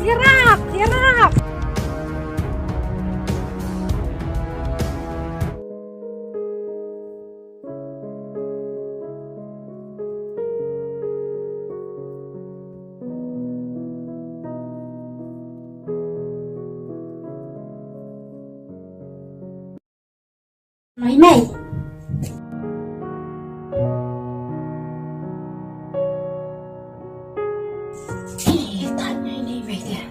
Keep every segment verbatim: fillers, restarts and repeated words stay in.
Ïarap, ïarap. Mai, mai. Eh, tanya ini, mai dia.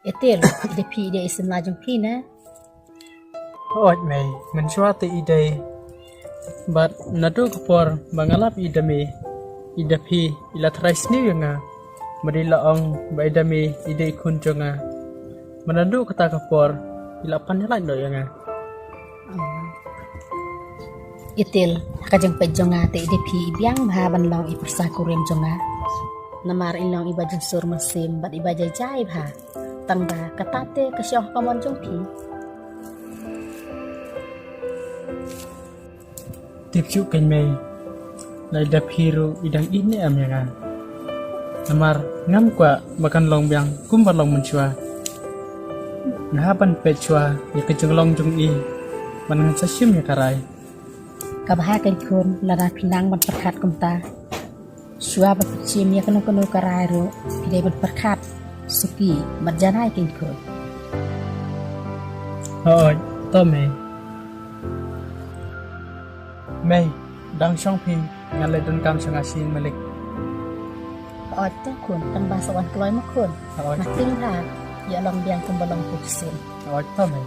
Etel, i dei phi i dei i samla jong phi na? Hooid mei, mynshuwa te i dei. Bad naduh ka por ba nga lap i da me, i da phi i la tharai sniew ïa nga. Bad i la ong ba i da me i dei i khun jong nga. Bad naduh kata ka por i la pan ïalait noh ïa nga. Etel, ha ka jingpeit jong nga te i dei phi i biang bha ban long i pyrsa kurim jong nga. Namar i long iba jingsur mynsiem bad iba jai jai bha. Tang ba kata te ka shong ha ka mon jong phi. Tip shuh kein mei, la i da phi ruh i dang ïeit ne em ïa nga. Namar ngam kwah ba kan long biang kumba long mynshuwa. Nga hap ban peit shuwa ïa ka jinglong jong i, ban ngan sa shim ïa ka rai. Ka bha kein khun, lada phi nang ban pyrkhat kumta, shuwa ba phi shim ïa kano kano ka rai ruh, phi dei ban pyrkhat suki bad janai kein khun. Hooid, to mei. Mei, dang shong phi, ngan leit donkam sha nga sha ïing malik. Hooid to khun, tang ba sa wan kloi ma khun. Hooid. Nga tieng bha ïa long biang kumba long phi shisien. Hooid to mei.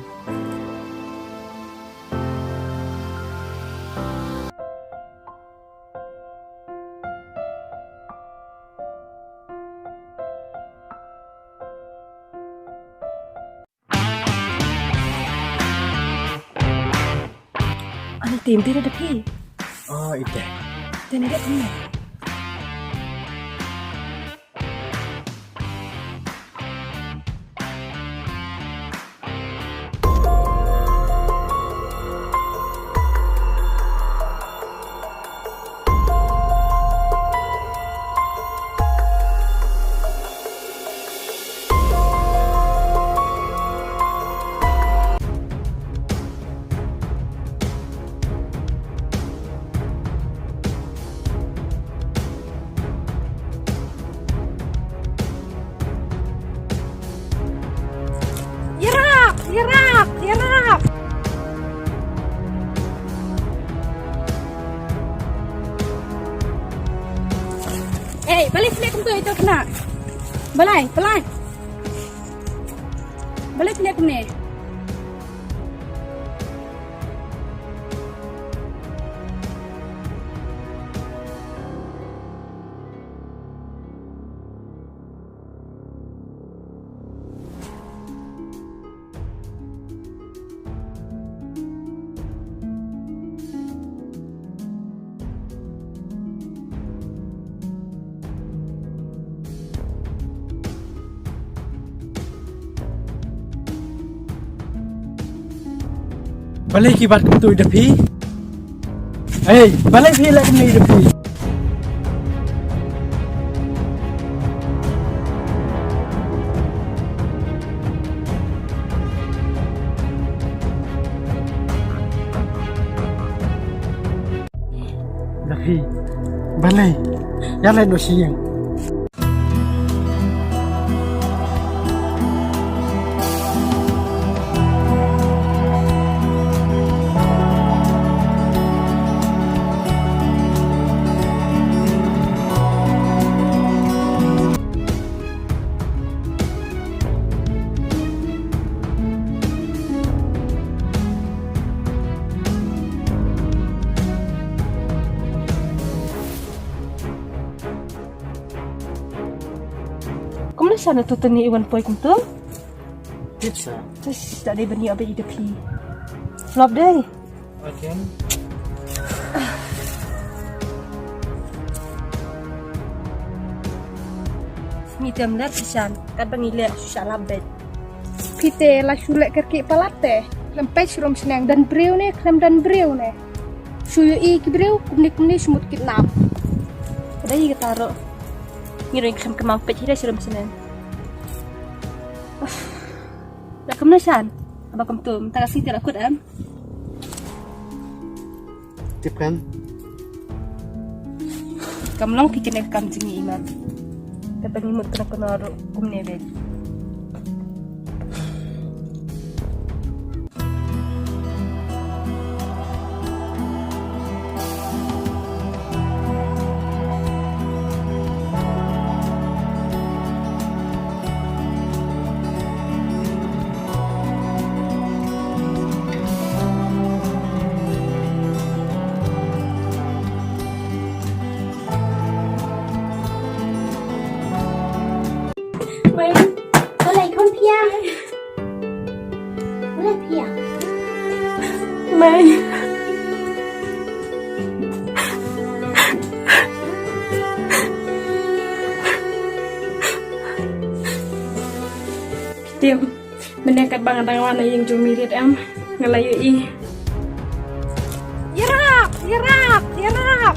Ani tim tira da phi. Oh, ite. Tene da phi. Ïarap, ïarap, ïarap. Ei, balei phi leh kumto ïa ito khynnah? Balei, balei? Balei phi leh kumne? Balei ki bat kumto ïa da phi? Ei, balei phi leh kumne ïa da phi? Da phi, balei? Ïa leit noh sha ïing. Kumno sa na tu tani i wan poi kumto? Pizza. Tis, da dei bani abe i da phi. Flop dei. Okay. Ngi tem leh shisha, katba ngi leh shisha lap beit. Phi te la shu leh kyrkieh palat te. Khlem peit sha rum shneng, don briew ne khlem don briew ne. Shu ïohi ki briew kumne kumne shu mut kidnap. Ka dei kata ruh. Ngi ruh ngi khlem kynmaw peit hi da sha rum shneng. Dah kumne shan. Aba kumtum, ta ka siti la kut em. Tip kan? Kam long phi kane ka kam jingïeit. Kata ngi mut kano kano ruh kumne beit. Mei, balei khun phi ïa? Balei phi ïa? Mei. Tim. Mynne katba nga dang wan na ïing jong Mirit em, nga la ïohi. Ïarap, ïarap, ïarap.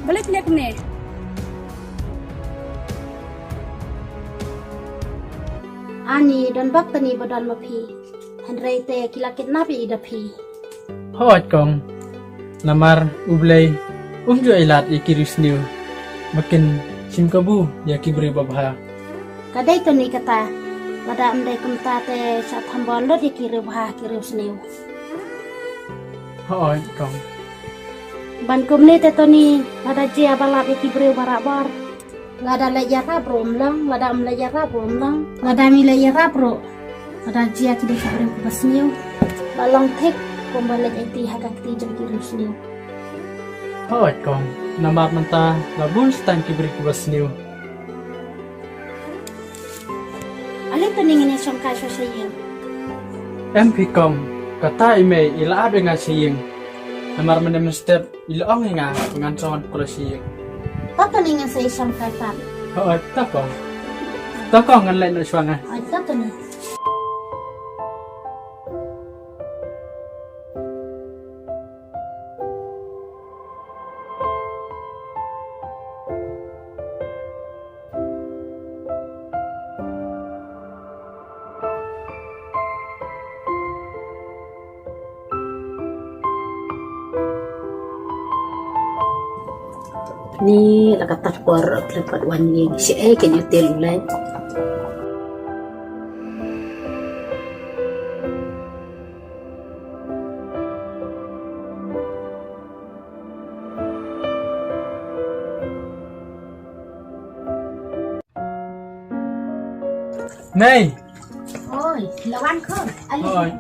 Balei phi leh kumne? Ani don bak tani ba don ma phi. Hynrei te ki la kidnap ïa i da phi. Hooid kong. Namar U Blei um ju ai lad ïa ki riewsniew ba kin shim kabu ïa ki briew babha. Ka dei tani kata, lada ym dei kumta te shah thambor lut ïa ki riewbha ki riewsniew. Hooid kong. Ban kumne te tani, lada jia ba lap ïa ki briew barabor. Lada leit ïarap ruh ym long, lada ym leit ïarap ruh ym long, lada ngi leit ïarap ruh. Lada jia ki dei ki briew kiba sniew. Ba long thik kumba leit aiti ha ka kti jong ki riewsniew. Hooid kong, namar mynta la bun shitang ki briew kiba sniew. Ale tani ngin ïa shong kai sha ïing. Em phi kong, kata i mei i la ap ïa nga sha ïing. Namar mynne mynstep i la ong ïa nga ba ngan shong wan pule sha ïing. To tani ngin sa ïa shong kai pat. Hooid, to kong. To kong ngan leit noh shuwa nga. Hooid, to tani. Ni la ka tat por khlem pat wan ïing, shi ei ken ïa tel u leit. Nei. Oi, la wan khun. Ali. Oi.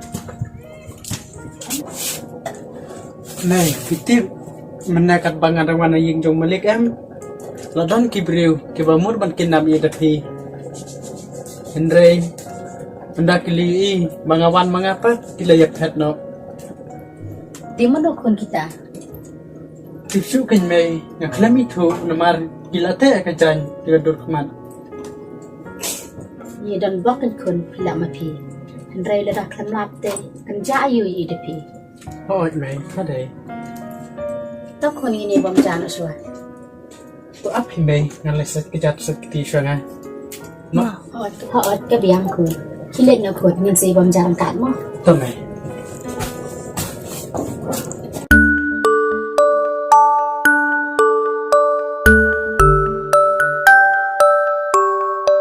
Nei, phi tip mynne katba nga dang wan na ïing jong Malik em. La don ki briew kiba mut ban kidnap ïa da phi. Hynrei ynda ki la ïohi ba nga wan ma nga pat ki la ïa phet noh. Te mano khun kita? Tip shuh kein mei, nga khlem ithuh namar ki la teh ka jaiñ ki la dur khmat. Ngi don bok kein khun phi lah ma phi. Hynrei lada khlem lap te kan jah aïu ïa i da phi. Hooid mei, ka dei. To khun ngin ïa bam jah noh shuwa. To ap hi mei, ngan leit set ka jat set kti shuwa nga. Mo. Hooid, hooid ka biang khun. Khie leit noh khun, ngin sa ïa bam jah ryngkat mo. To mei.